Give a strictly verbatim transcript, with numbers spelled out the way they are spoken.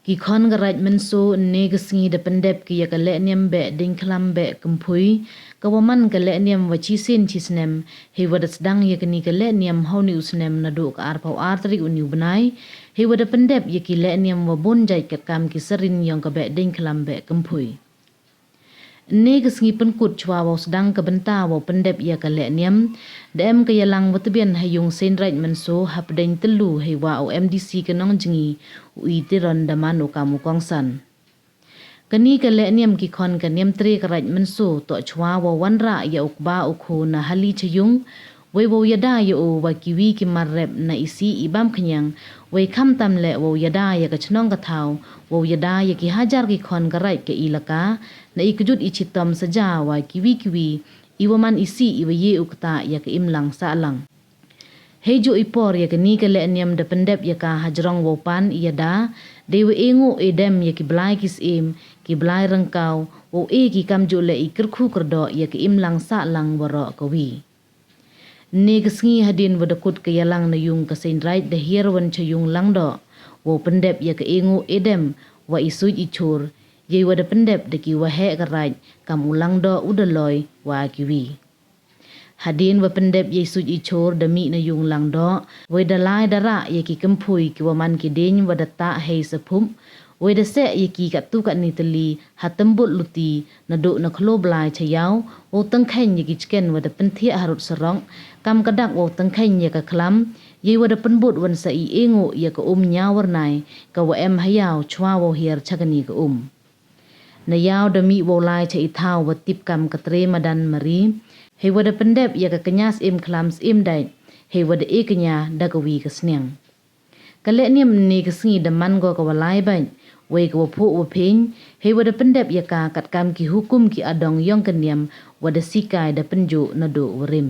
Ki khon ka Raij Mynso ynne ka sngi da pyndep ki ya ka lehniam Beh Dieñkhlam Beh Kymphui, ka wa man ka lehniam wa chisien chisnem, hei wa da sdang ya kani ka lehniam ha uni u snem nadooh ka arphaw ar tarik uni u bnai, hei wa da pyndep ya ki lehniam wa boon jait katkam ki sarin yong ka Beh Dieñkhlam Beh Kymphui. Ynne ka sngi pynkut chwa wow sdang ka bynta wow pyndep ya ka lehniam, da em ka yalang wa tbian ha yung Seiñ Raij Mynso hapdeng tyllu hei wa u MDC ka Nongjngi, u E. Tiron da man u kam u kongsan. Kani ka lehniam ki khon ka Niamtre ka Raij Mynso toh chwa wow wanrah ya u kba u khoo na hali cha yung, wei wow yada ya u wa kiwi ki mar rep na i sih i bam khñiang, wei khamtam leh wow yada ya ka chnong ka thaw, wow yada ya ki hajar ki khon ka raij ka ilaka, na i kjut i chitom saja wa kiwi kiwi, i wa man i sih i wa ye u ktah ya ka imlang sahlang. Hei jooh i por ya kani ka lehniam da pyndep ya ka hajrong wow pan i yada, dei wa e ngooh e dem ya ki blai ki syiem, ki blai ryngkaw, wow e ki kamjooh leh i kyrkhu kyrdoh ya ka imlang sahlang waroh kawi. Ynne ka sngi hadien wa da kut ka yalang na yung ka Seiñ Raij da hiar wan cha yung Langdoh, wow pyndep ya ka e ngooh e dem, wa i suit i chor, yei wa da pyndep da ki waheh ka raij, kam u Langdoh, u Daloi, wa kiwi. Hadien wa pyndep yei suit i chor da mih na yung Langdoh, wei da lai da rah ya ki kymphui ki wa man ki dieñ wa da tah hei saphup, wei da seh ya ki kattu katni tylli, ha tymbut luti, nadooh na khloo blai cha yaw, wow tyngkheiñ ya ki chken wa da pynthiah harud sarok, kam ka dak wow tyngkheiñ ya ka khlam, yei wa da pynbud wan sa i e ngooh ya ka um Ñiaw Wyrnai, ka wa em ha yaw chwa wow hiar cha kani ka um. Na yaw da mih wow lai cha i thaw wa tip kam ka Tre Madan Mari, hei wa da pyndep ya ka kñia syiem khlam syiem dait, hei wa da e kñia da kawi ka sniang. Ka lehniam ynne ka sngi da man ko ka wa lai bait, wei ka wa phooh wa pheiñ, hei wa da pyndep ya ka katkam ki hukum ki adong yong ka niam, wa da sikai da pynjooh nadooh wa rim.